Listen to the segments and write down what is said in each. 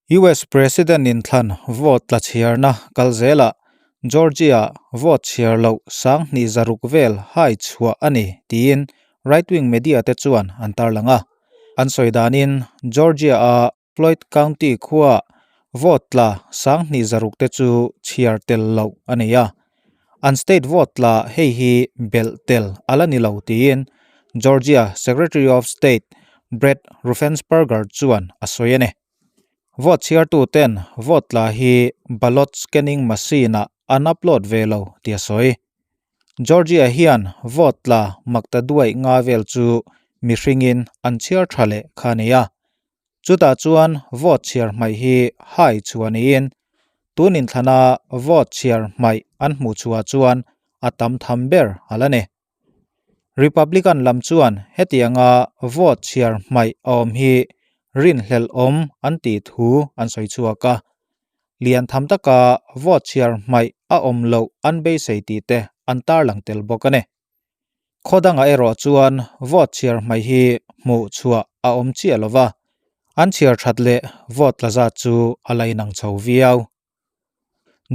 US President inthlan vote tla chhiarna kal zelah Georgia vote chhiar loh 2600 vel hai chhuah a ni tiin right-wing media te chuan an tarlang a. An sawi danin Georgia-a Floyd County khuaa vote tla 2600 te chu chhiar tel loh a ni a. An state vote tla hei hi belh tel a la ni lo tiin Georgia Secretary of State Brad Raffensperger chuan a sawi a ni. Vote chhiartu ten vote tla hi ballot scanning machine ah an upload ve lo tih a sawi. Georgia hian vote tla makta duai nga vel chu mihringin an chhiar tha leh kha a ni a. Chutah chuan vote chhiar hmaih hi hai chhuah niin tun inthlana vote chhiar hmaih an hmuh chhuah chuan a tam tham ber a la ni. Republican lam chuan hetianga vote chhiar hmaih a awm hi rinhlelh awm an tih thu an sawi chhuak a. Lian tham taka vote chhiar hmaih a awm loh an beisei tih te an tarlang tel bawk a ni. Khaw dangah erawh chuan vote chhiar hmaih hi hmuh chhuah a awm chiah lo va, an chhiar that leh vote tla zat chu a la inang chho viau.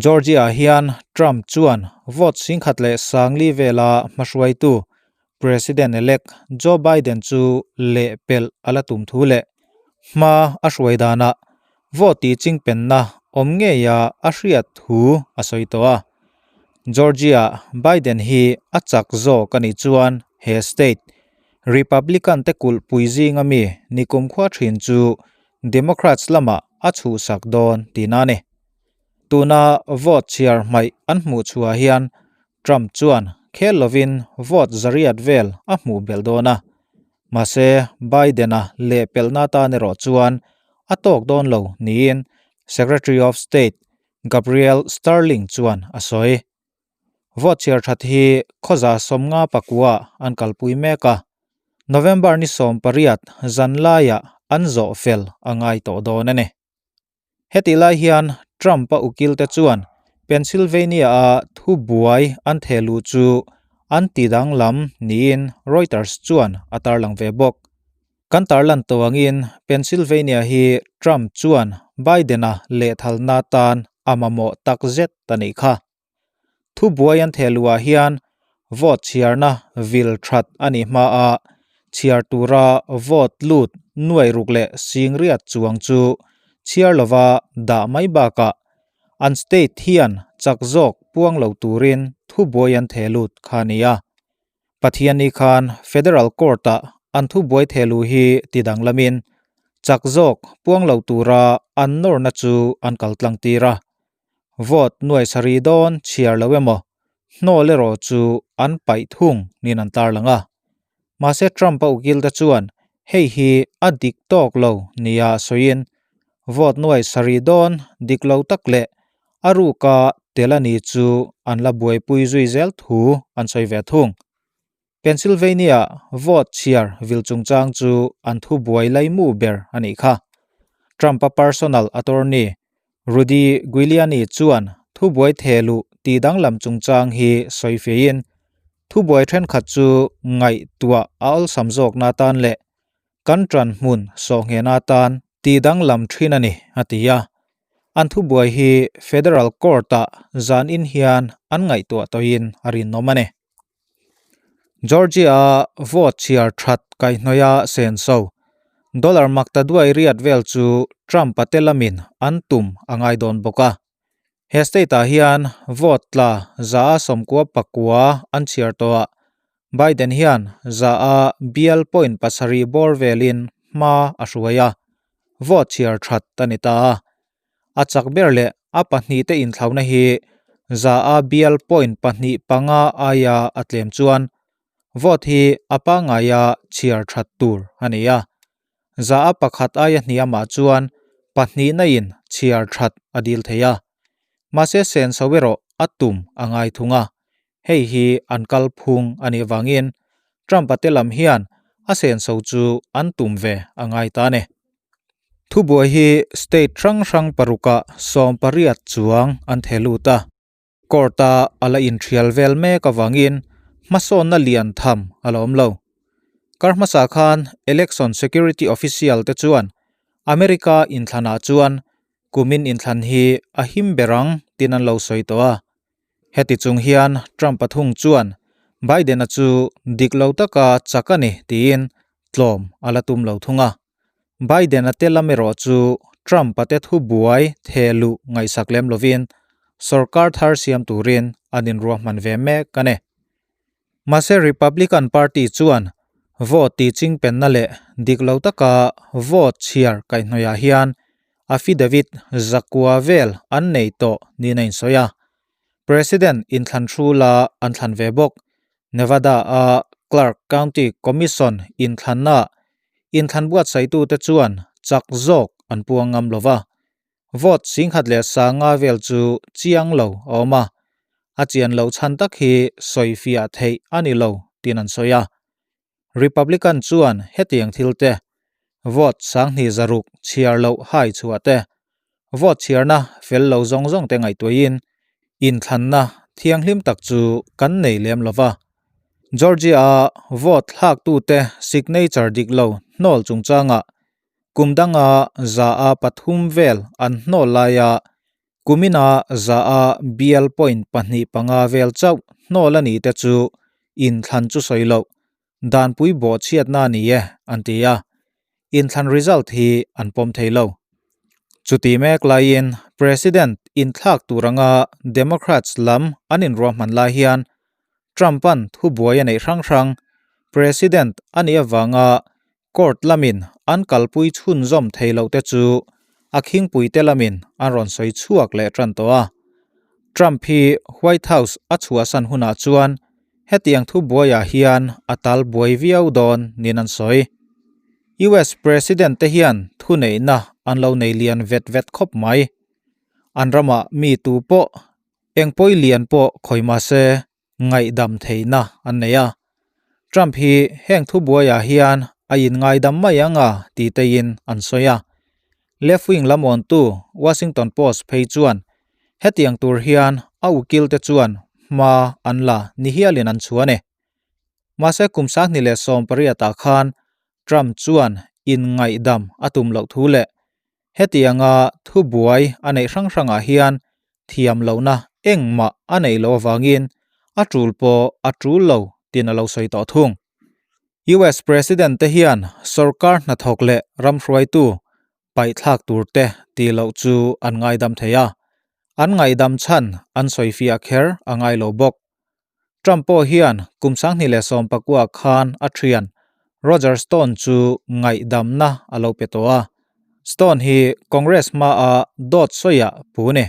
Georgia hian Trump chuan vote 10,040 vela hmahruaitu President-elect Joe Biden chu lehpelh a la tum thu leh hma a hruai danah vote tih chingpenna awm ngeia a hriat thu a sawi tawh a. Georgia Biden hi a chak zawk a nih chuan he state Republican te kulhpui zinga mi nikum khua thin chu Democrats lamah a chhuhsak dawn tihna a ni. Tuna vote chhiar hmaih an hmuh chhuah hian Trump chuan khel lovin vote zariat vel a hmuh belh dawn a. Mahse, Biden-a lehpelhna atan erawh chuan a tawk dawn lo niin Secretary of State Gabriel Sterling chuan a sawi. Vote chhiar that hi khawza 54 an kalpui mek a, November ni 18 zan laiah an zawh fel a ngai tawh dawn a ni. Hetih lai hian Trump-a ukil te chuan Pennsylvania-a thu buai an theh luh chu an ti danglam niin Reuters chuan a tarlang ve bawk. Kan tarlan tawh angin Pennsylvania hi Trump chuan Biden-a lehthalna tan a mamawh takzet a nih kha. Thu buai an theh luhah hian vote chhiarna vil that a nih hma a, chhiar tura vote lut nuai ruk leh singriat chuang chu chhiar lova dah mai bakah an state hian chak zawk puang lo turin thu buai an theh lut kha a ni a. Pathianni khan Federal Court-ah an thu buai theh luh hi ti danglamin chak zawk puang lo tura an nawrna chu an kaltlang tir a. Vote nuai sarih dawn chhiar lo emaw hnawl erawh chu an paih thung niin an tarlang a. Mahse Trump-a ukil te chuan hei hi a dik tawk lo nia sawiin vote nuai sarih dawn dik lo tak leh a ruka tel a ni chu an la buaipui zui zel thu an sawi ve thung. Pennsylvania vote chhiar vil chungchang chu an thu buai laimu ber a nih kha. Trump-a personal attorney Rudy Giuliani chuan thu buai theh luh tih danglam chungchang hi sawi feiin thu buai thenkhat chu ngaihtuah a awlsam zawkna atan leh kan tan hmun sawhnghehna atan tih danglam thin a ni, a ti a. An thubuai hi Federal Court-ah zanin hian an ngaihtuah tawhin a rinawm a ni. Georgia-a vote chhiar that kaihhnawih a senso dollar makta duai riat vel chu Trump-a te lamin an tum a ngai dawn bawk a. He state-ah hian vote tla 99% an chhiar tawh a, Biden hian 100 bial point pasarih bawr velin hma a hruai a, vote chhiar that a ni ta a. A chak ber leh a pahnih te inthlauhna hi 100 bial point pahnih panga aia a tlem chuan vote hi a pangngaia chhiar that tur a ni a. 100 aia hniamah chuan pahnihna in chhiar that a dil thei a. Mahse senso erawh a tum a ngai thung a. Hei hi an kal phung a nih avangin Trump-a te lam hian a senso chu an tum ve a ngai ta a ni. Thubuai hi state hrang hrang parukah 18 chuang an theh lut a. Court-a a la inthial vel mek avangin hmasawnna lian tham a la awm lo. Kar hmasa khan election security official te chuan America inthlanah chuan. Kumin inthlan hi a him ber ang tin an lo sawi tawh a. Heti chung hian Trump-a thung chuan Biden-a chu dik lo taka chak a ni tiin tlawm a la tum lo thung a. Biden-a te lam erawh chu Trump-a te thu buai theh luh ngaihsak lem lovin sorkar thar siam turin an inruahman ve mek a ni. Mahse Republican Party chuan vote tih chingpenna leh dik lo taka vote chhiar kaihhnawihah hian affidavit zakua vel an nei tawh niin a insawi a. President inthlan thu la an thlan ve bawk. Nevada-a Clark County Commission inthlannaah inthlan buatsaitute chuan chak zawk an puang ngam lo va. Vote singkhat leh sanga vel chu chiang lo a awm a, a chian loh chhan tak hi sawi fiah theih a ni lo tiin an sawi a. Republican chuan hetiang thil te, vote sanghnih zaruk chhiar loh hai chhuah te, vote chhiarna fel lo zawng zawng te ngaihtuahin inthlanna thianghlim tak chu kan nei lem lo va. Georgia-a vote thlaktute signature dik lo hnawl chungchangah Kum danga za a pathum vel an hnawl laia kumina za a bial point 2.5 vel chauh hnawl a ni te chu inthlan chu sawi loh danpui bawhchhiatna a ni e an ti a, inthlan result hi an pawm thei lo. Chuti mek laiin President inthlak tur anga Democrats lam an inruahman lai hian Trump-a'n thubuai a neih hrang hrang President a nih avanga Court lamin an kalpui chhunzawm thei loh te chu a khingpuite lamin an rawn sawi chhuak leh tan tawh a. Trump hi White House a chhuahsan hunah chuan hetiang thubuaiah hian a tal buai viau dawn niin an sawi. US President te hian thuneihna an lo nei lian vet vet khawp mai. An ramah mi tu pawh eng pawi lian pawh khawi mah se ngaihdam theihna an nei a. Trump hi heng thubuaiah hian a inngaidam mai ang a ti teiin an sawi a. Left-wing lam awntu Washington Post phei chuan hetiang tur hian a ukilte chuan hma an la ni hialin an chhuah a ni. Mahse kum 2018 ah khan Trump chuan inngaihdam a tum loh thu leh Hetianga thubuai a neih hrang hrangah hian thiam lohna engmah a neih loh avangin a tul pawh a tul lo tiin a lo sawi tawh thung. US President te hian sorkar hnathawk leh ram hruaitu paihthlak tur te tih loh chu an ngaidam thei a, an ngaihdam chhan an sawifiah kher a ngai lo bawk. Trump pawh hian kum 2019 khan a thian Roger Stone chu ngaihdamna a lo pe tawh a. Stone hi Congress hmaa dawt sawiah pu a ni.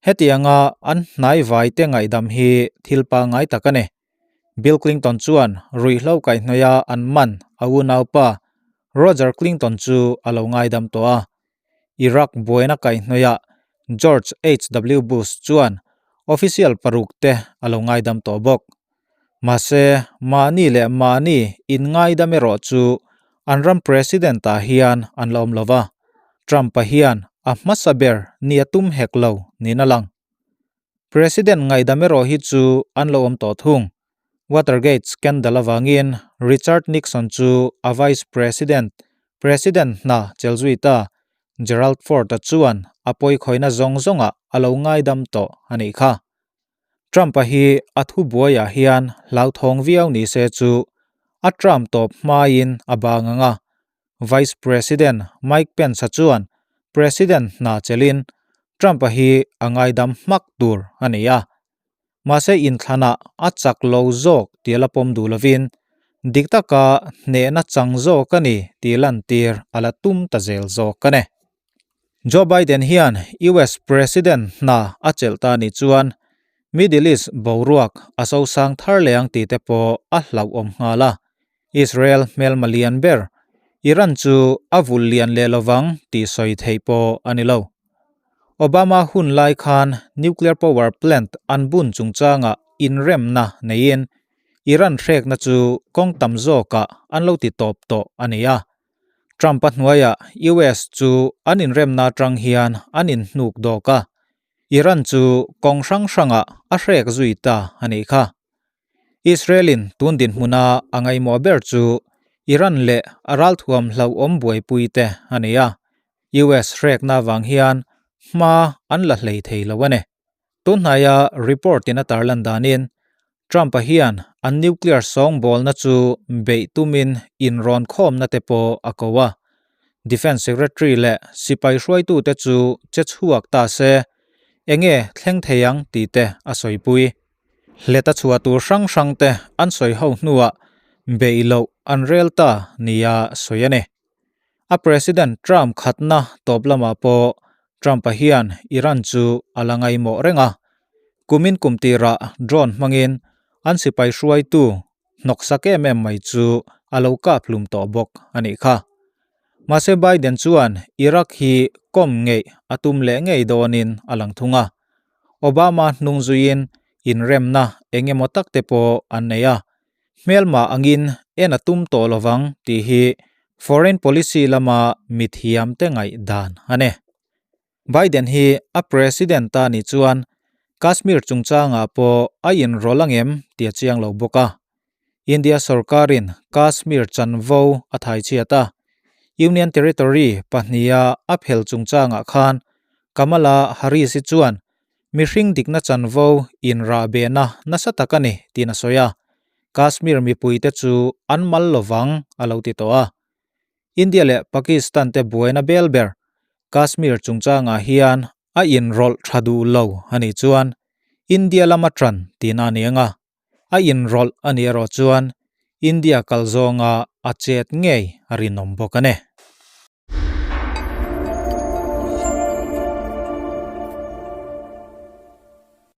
Hetianga an hnaivaite ngaihdam hi thil pangngai tak a ni. Bill Clinton chuan ruihhlo kaihhnawih a an man a unaupa Roger Clinton chu a lo ngaidam tawh a. Iraq buaina kaihhnawihah George HW Bush chuan official paruk te a lo ngaidam tawh bawk. Mahse, mahni leh mahni inngaidam erawh chu an ram president ah hian an la awm lo va, Trump-a hian a hmasa ber ni a tum hek lo niin a lang. President ngaihdam erawh hi chu an lo awm tawh thung. Watergate scandal avangin Richard Nixon chu a Vice President, President hna chel zui ta, Gerald Ford-a chuan a pawikhawihna zawng zawngah a lo ngaidam tawh a nih kha. Trump-a hi a thubuaiah hian hlauthawng viau ni se chu a Trump tawp hmain a bang ang a, Vice President Mike Pence-a chuan President hna chelin Trump-a hi a ngaidam hmak tur a ni a. Mahse inthlanah a chak lo zawk tih a la pawm duh lovin dik taka hnehna chang zawk a ni tih lantir a la tum ta zel zawk a ni. Joe Biden hian US President hna a chelh ta nih chuan Middle East boruak a sosang thar leh ang tih te pawh a hlauhawm nghal a. Israel hmelma lian ber Iran chu a vul lian leh lovang tih sawi theih pawh a ni lo. Obama hun lai khan nuclear power plant an bun chungchangah inremna neiin Iran hrekna chu kawng tam zawkah an lo ti tawp tawh a ni a. Trump-a hnuaiah US chu an inremna atang hian an inhnuk dawk a, Iran chu kawng hrang hrangah a hrek zui ta a nih kha. Israel-in tun dinhmuna a ngaihmawh ber chu Iran leh a ralthuam hlauhawm buaipui te a ni a. US hrekna avang hian hma an la hlei thei lo a ni. Tunhnaia report in a tarlan danin Trump-a hian an nuclear sawngbawlna chu beih tumin inrawn khawmna te pawh a ko a. Defence Secretary leh sipai hruaitute chu che chhuak ta se, enge thleng thei ang tih te a sawipui. Hleta chhuah tur hrang hrang te an sawi ho hnuah beih loh an rel ta nia sawi a ni. A President Trump khatna tawp lamah pawh Trump-a hian Iran chu a la ngaimawh reng a. Kumin kum tirah drone hmangin an sipai hruaitu hnawksak em em mai chu a lo kap hlum tawh bawk a nih kha. Mahse Biden chuan Iraq hi kawm ngeih a tum leh ngei dawnin a lang thung a. Obama hnung zuiin inremna eng emaw tak te pawh an nei a. Hmelma angin en a tum tawh lovang tih hi foreign policy lama mithiamte ngaihdan a ni. Biden hi a president ta nih chuan Kashmir chungchangah pawh a inrawlh angem tih a chiang lo bawk a. India sorkarin Kashmir chanvo a thaichhiat a, Union Territory pahniha a phel chungchangah khan Kamala Harris-i chuan mihring dikna chanvo inrahbehna nasa tak a ni tiin a sawi a, Kashmir mipuite chu an mal lovang a lo ti tawh a. India leh Pakistan te buaina bel ber Kashmir chungchangah hian a inrawlh tha duh lo a nih chuan India lama tan tihna a ni ang a, a inrawlh a nih erawh chuan India kal zawnga a chet ngei a rinawm bawk a ni.